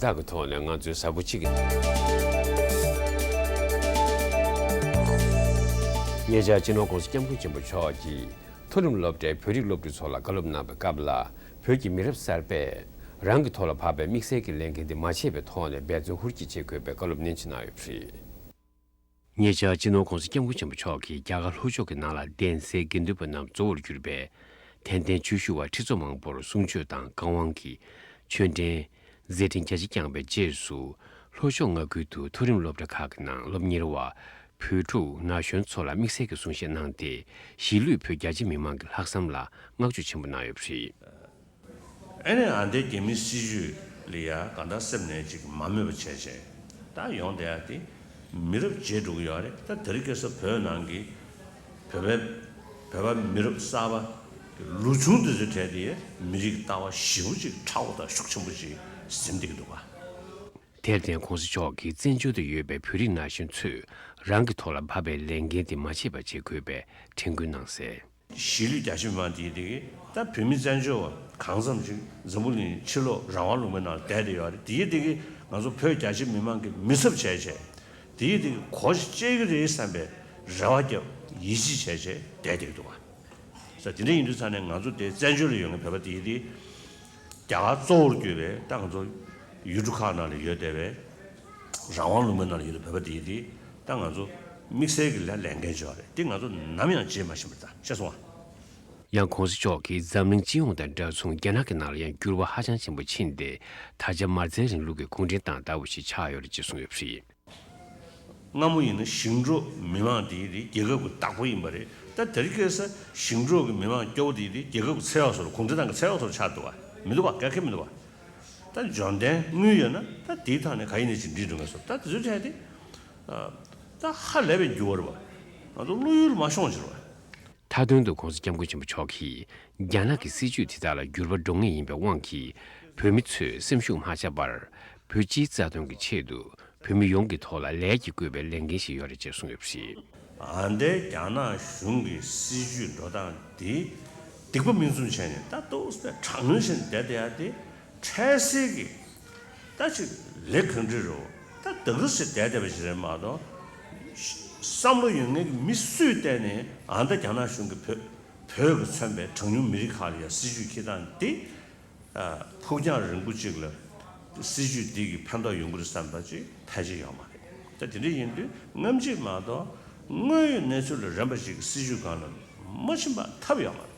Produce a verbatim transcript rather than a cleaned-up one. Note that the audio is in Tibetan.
རྟགས་ཀྱི་ཐོག་ནས་ང་ཚོའི་གཟའ་འཁོར་གཅིག་གི། ཉེ་ཆར་སྤྱི་ནོར་༸གོང་ས་༸སྐྱབས་མགོན་ཆེན་པོ་མཆོག་གིས་མཐོ་རིམ་སློབ་གྲྭའི་བོད་རིགས་སློབ་ཕྲུག་ཚོ་ལ་བཀའ་སློབ་གནང་བའི་སྐབས་ལ། བོད་ཀྱི་མི་རབས་གསར་པས་རང་གི་ཐོག་ལ་བབས་པའི་དམིགས་བསལ་གྱི་ལས་འགན་དེ་མ་ཆད་པའི་ཐོག་ནས་འབད་བརྩོན་ཧུར་སྐྱེད་བྱེད་དགོས་པའི་བཀའ་སློབ་ནན་གྱིས་གནང་ཡོད་པ་རེད། ཉེ་ཆར་སྤྱི་ནོར་༸གོང་ས་༸སྐྱབས་མགོན་ཆེན་པོ་མཆོག་གིས་རྒྱ་གར་ལྷོ་ཕྱོགས་ཀྱི་ནང་ལ་གདན་སའི་དགེ་འདུན་པ་རྣམས་གཙོ་བོར་གྱུར་པའི་དད་ལྡན་ཆོས་ཞུ་བ་ཁྲི་ཚོ་མང་པོར་གསུང་ཆོས་དང་བཀའ་དབང་གི་ཆོས་འབྲེལ་མཛད་འཕྲིན་རྒྱ་ཆེ་བསྐྱངས་པའི་རྗེས་སུ། ལྷོ་ཕྱོགས་མངའ་ཁུལ་དུ་མཐོ་རིམ་སློབ་གྲྭ་ཁག་གི་ནང་སློབ་གཉེར་བ་བོད་ཕྲུག་ན་གཞོན་ཚོ་ལ་དམིགས་བསལ་གྱི་གསུང་བཤད་གནང་སྟེ། གཞིས་ལུས་བོད་རྒྱ་ཆེ་མི་མང་གི་ལྷག་བསམ་ལ་བསྔགས་བརྗོད་ཆེན་པོ་གནང་ཡོད་པ་རེད། ཨ་ནི་ཨ་འདའི་རྒྱ་མིའི་སྲིད་ཇུས་ལ་ཡ་གང་ལྟར་སེམས་ནས་ཅིག་མ་མོས་པ་བྱས་བྱས་ད་ཡོང་བསྡད་ཡ་དེ་མི་རབས་བརྗེས་འགྲོ་གི་ཡོད་རེད། ད་དེ་རིང་ཁ་སང་བོད་ནང་གི་བོད་པའི་བོད་པ་མི་རབས་གསར་པ་ལོ་ཆུང་དེ་ཚོའི་གྲས་དེ་མི་རིགས་ལྟ་བ་ཞེ་པོ་ཅིག་ཕྲ་བོ་དང་ཤུགས་ཆེན་པོ་ཅིག་ཟིན་བསྡད་ཀྱི་འདུག་ག། དེར་བརྟེན་༸གོང་ས་མཆོག་གིས་བཙན་བྱོལ་དུ་ཡོད་པའི་བོད་རིགས་ན་གཞོན་ཚོས་རང་གི་ཐོག་ལ་བབས་པའི་ལས་འགན་དེ་མ་ཆད་པར་བྱེད་དགོས་པའི་དྲན་སྐུལ་གནང་གསལ། གཞིས་ལུས་རྒྱ་ཆེ་མི་མང་དེའི་དེ་གི་ད་བོད་མི་བཙན་བྱོལ་བ་གང་འཚམ་ཅིག་འཛམ་བུ་གླིང་ཕྱི་ལོགས་རང་དབང་ལུང་པའི་ནང་ལ་བསྡད་དེ་ཡོད་རེད། དེའི་དེ་གི་ང་ཚོ་བོད་རྒྱ་ཆེ་མི་མང་གི་མི་ཚབ་བྱས་བྱས་དེའི་དེ་གི་གོ་ཆ་བཅད་གི་རེད་བསམ་པའི་རེ་བ་བརྒྱབ་ཡིད་ཆེས་བྱས་བྱས་བསྡད་བསྡད་ཀྱི་འདུག་ག། ས་དེ་འདྲ་ཡིན་དུས་ཙང་ནས་ང་ཚོ་དེ་བཙན་བྱོལ་ལ་ཡོད་མཁན་བོད་པ་དེ་ཡིན་དེ། རྒྱ་གར་གཙོ་བོར་གྱུར་པའི་ད་ང་ཚོ་ཡུལ་གྲུ་ཁག་ནང་ལ་ཡོད་བསྡད་པའི་རང་དབང་ལུང་པའི་ནང་ལ་ཡོད་པའི་བོད་པ་དེ་ཡིན་དེ། ད་ང་ཚོ་དམིགས་བསལ་གྱི་ལས་ལས་འགན་ཅིག་ཡོད་རེད། དེ་ང་ཚོ་ནམ་ཡང་བརྗེད་མ་ཤེས་པ་རེད། ད་ཤེས་སོང་ཨ། ཡང་༸གོང་ས་མཆོག་གིས་འཛམ་གླིང་སྤྱི་ཡོངས་དང་འདྲ་མཚུངས་རྒྱ་ནག་གི་ནང་ལ་ཡང་འགྱུར་བ་ཧ་ཅང་ཆེན་པོ་ཕྱིན་ཏེ། ད་ཆ་མ་རྩའི་རིང་ལུགས་ཀྱི་གུང་ཁྲན་ཏང་ལྟ་བུ་ཞིག་ཆགས་ཡོད་རེད་ཅེས་གསུངས་ཡོད་པ་རེད། སྔ་མོ་ཡིན་ན་ཞིང་འབྲོག་མི་མང་དེ་རེད་རྒྱལ་ཁབ་ཀྱི་བདག་པོ་ཡིན་པ་རེད། ད་དེ་རིང་ཁ་སང་ཞིང་འབྲོག་གི་མི་མང་སྐྱོ་བོ་དེ་རེད་རྒྱལ་ཁབ་ཀྱི་ཚེ་འོག་སོར་གུང་ཁྲན་ཏང་གི་ཚེ་འོག་སོར་ཆགས་འདུག་བ། མི་འདུག་བ། ག་གེ་མི་འདུག་བ། ད་འབྱོར་ལྡན་དངུལ་ཡོད་ན་ད་དེའི་ཐོག་ནས་ག་ཡིན་ནས་ཅིག་འགྲིག་འགྲོ་ངེས་སོ། ད་དེ་ཚོའི་གྲས་དེ་ད་ཧ་ལས་པའི་འགྱུར་བ་རེད་བ། ང་ཚོ་བློ་ཡུལ་མ་ཤོང་ཅིག་རེད་བ། མཐའ་དོན་དུ་༸གོང་ས་༸སྐྱབས་མགོན་ཆེན་པོ་མཆོག་གིས་རྒྱ་ནག་གི་སྲིད་ཇུས་དེ་དག་ལ་འགྱུར་བ་འགྲོ་ངེས་ཡིན་པའི་དབང་གིས། བོད་མི་ཚོས་སེམས་ཤུགས་མ་ཆག་པར། བོད་སྤྱིའི་རྩ་དོན་གྱི་ཆེད་དུ། བོད་མི་ཡོངས་ཀྱི་ཐོག་ལ་ལས་ཀྱིས་བསྐོས་པའི་ལས་འགན་ཞིག་ཡོད་རེད་ཅེས་གསུངས་ཡོད་པ་རེད། ཨ་འདའི་རྒྱ་ནག་གཞུང་གི་སྲིད་ཇུས་འགྲོ་སྟངས་འདི་སྡིག་པ་མིག་བཙུམ་བྱས་ནས་ད་ཏོག་ཙམ་དྲག་གནོན་བྱས་ནས་བསྡད་བསྡད་ཡ་དེ་འཕྲལ་སེལ་གྱི་ད་ཅིག་ལས་གང་འགྲིག་རེད། ད་དེ་ག་ཚོད་བསྡད་བསྡད་པ་ཞིག་རེད་མ་གཏོགས། བསམ་བློ་ཡོད་མཁན་གྱི་མི་སུས་བལྟས་ནས་ཨ་ད་རྒྱ་ནག་གཞུང་གིས་བོད་བོད་ཀྱིས་མཚོན་པའི་གྲངས་ཉུང་མི་རིགས་ཁག་ལ་ཡ་སྲིད་ཇུས་འཁྱེར་སྟངས་འདི། ཨ། ཕུགས་རྒྱང་རིང་པོ་གཅིག་ལ་སྲིད་ཇུས་འདི་གི་ཕན་ཐོགས་ཡོང་གི་རེད་བསམ་པ་ཅིག་ཕལ་ཆེར་ཡོད་མ་རེད། ད་དེ་འདྲ་ཡིན་དུས་སྔ་ཕྱི་མ་གཏོགས་དངོས་ཡོད་གནས་ཚུལ་ལ་རན་པ་ཞིག་གི་སྲིད་ཇུས་སྒང་ལ་མ་ཕྱིན་པ་ཐབས་ཡོད་མ་རེད།